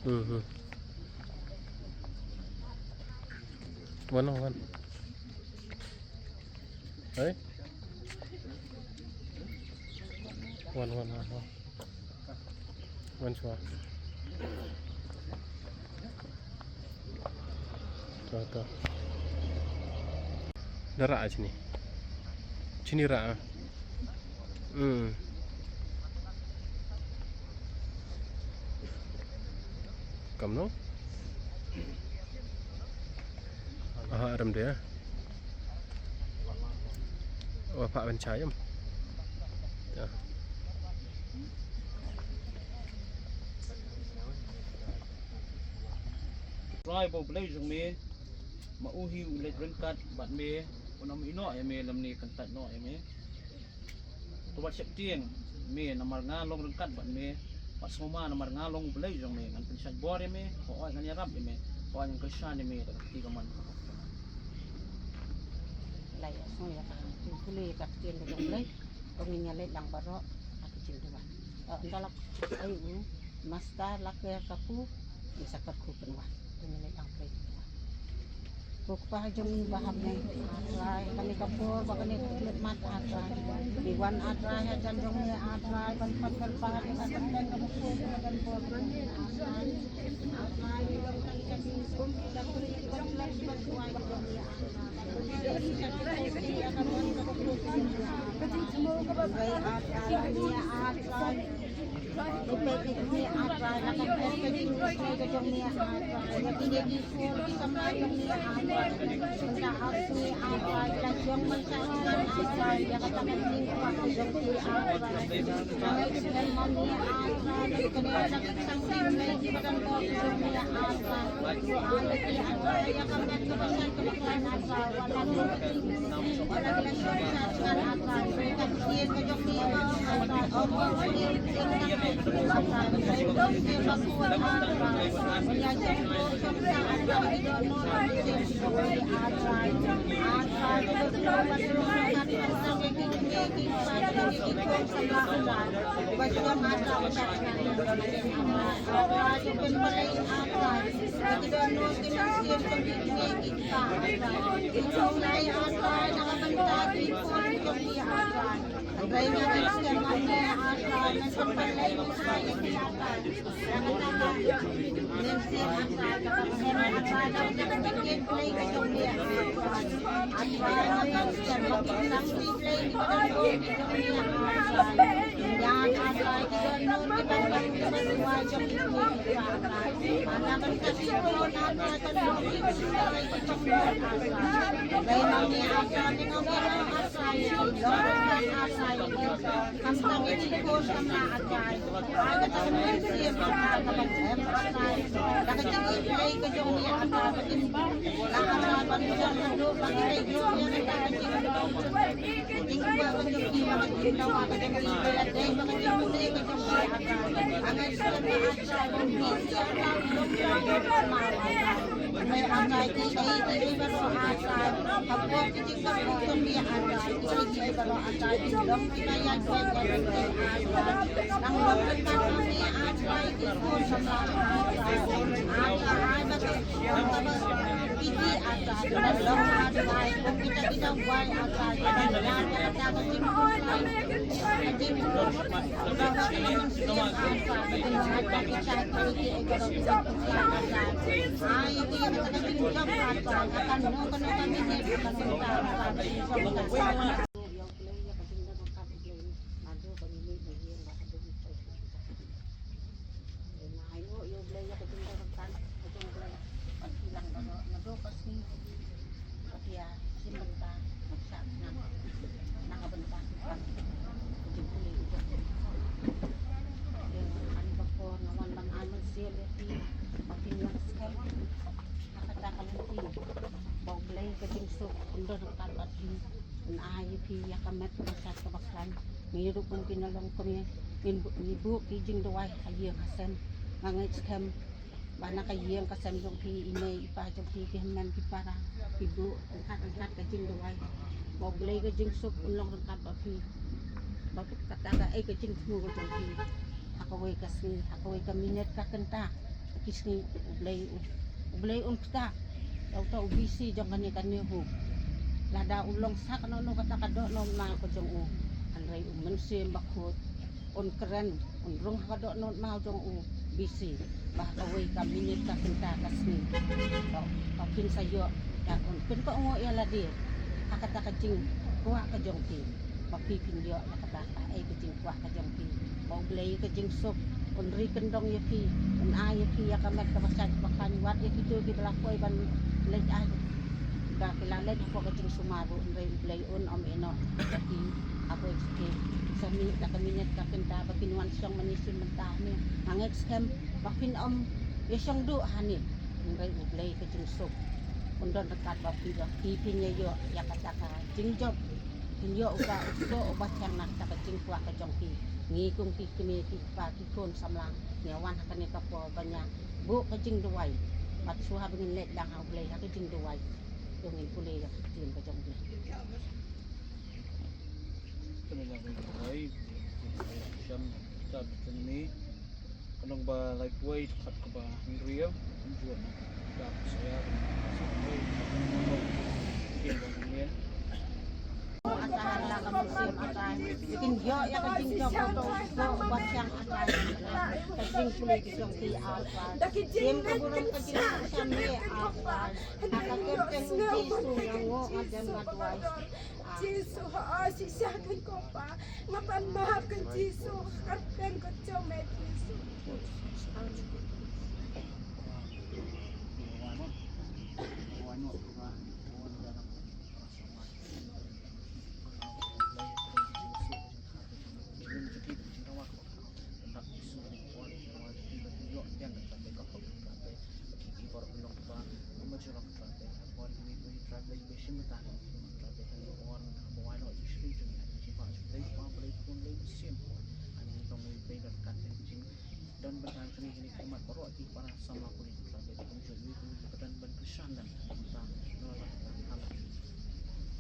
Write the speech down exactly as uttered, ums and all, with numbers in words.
Hmm, hmm. Wan, wan. Hei. Wan, wan, wan, wan. Wan shuwa. To, to. Da rah shini. Shini rah. Hmm. Kamno? Aha, ram de. Wa pha ban chayam. Ya. Trai ba U Blei jong me, ma u hi u leit ryngkat bad me, un ym ïehnoh ïa me lymne kyntait noh ïa me. To wat sheptieng me namar nga long ryngkat bad me, wat sngewma namar nga long U Blei jong me, ngan pynshait bor ïa me, hooid ngan ïarap ïa me, hooid ngan kyrshan ïa me da ka kti kamon. Lai ïa sngewbha ïa ka jingkylli ïa ka ktien ka jong U Blei. Ko ngin ïa leit lang baroh ha ka jingduwai. Ynda la ai u master la kyrkhu, ngin sa kyrkhu pynwai. Ngin ïa leit lang pynwai. Ko Kpa jong ngi ba ha bneng, A Trai, kane ka por ba kane ka khyllipmat, A Trai, ngi wan, A Trai, hajan jong ngi, A Trai, ban pat kyrpad ïa ka kyrteng ka mukul ka don bor, A Trai. A Trai, ngi don tang ïa ka jingkyrkhu, ka jingkyrkhu, ka jingkyrkhu, Ba U Blei ka jingsuk un don ryngkat bad phi, un ai ïa phi ïa ka met ka bashait ka bakhlaiñ. Ngi ruh kum ki nongkynnoh, ngin bu-, ngi buh ki jingduwai ha ïing ha sem. Nga ngeit skhem ba na ka ïing ka sem jong phi, i mei i pa jong phi, ki hynmen ki para, ki buh ryngkat ryngkat ka jingduwai. Ba U Blei ka jingsuk un long ryngkat bad phi. Ba kata kaei ka jingthmu ka jong phi ha kawei ka sngi, ha kawei ka minit ka kynta ki sngi, U Blei u, U Blei un ktah. Ïa uta u bisi jong kane ka NEHU, lada u long sa kano kano kata ka dohnud maw ka jong u, hynrei U Mynsiem Bakhuid un kren, un rung ha ka dohnud maw jong u bisi, ba ha kawei ka minit ka kynta ka sngi, ba, ba phin sa ïoh, da un pynkohnguh ïa lade ha kata ka jingkwah ka jong phi. Ba phi phin ïoh ïa kata kaei ka jingkwah ka jong phi. Ba U Blei ka jingsuk un ri kyndong ïa phi, un ai ïa phi ïa ka met ka bashait ka bakhlaiñ, wat ïa kito kiba la poi ban leit ai, ba ki la leit hapoh ka jingsumar ruh, hynrei U Blei un ym ïeh noh ïa phi. Hapoh jong ki sa mih da ka minit ka kynta ba kin wan shong mane sien mynta ne, nga ngeit skhem ba phin ym ïashong duh hangne. Hynrei U Blei ka jingsuk un don ryngkat bad phi, ba phi phin ïa ïoh ïa kata ka jingjop. Phin ïoh uba u soh uba thiang na kata ka jingkwah ka jong phi. Ngi kum ki kmie ki kpa ki khun samla, ngi wan ha kane ka por ban ïa buh ka jingduwai. Bad shuwa ba ngin leit lang ha U Blei ha ka jingduwai, to ngin pule ïa ka ktien ka jong U Blei. Ka nong ba laiphew wei, dkhot kaba hynriew, kumjuh na ka kitab Isaiah, dkhot kaba hynriew. Kin ïoh ïa ka jingjop, ka jingpule ka jong ki, Apa. Sim ka burom ka jingïashem ïa, Apa. Ha ka kyrteng u Jisu nga ngoh, nga dem, nga duwai. Jisu, ha, shisha kan ko Pa. Nga pan map kan Jisu, kan pen ko jong me Jisu. Don ban tang kane kane ka mat baroh ki para samla pule ki tla bad kumjuh ïa ki don ban kyrshan lem. Tang na la ka tang.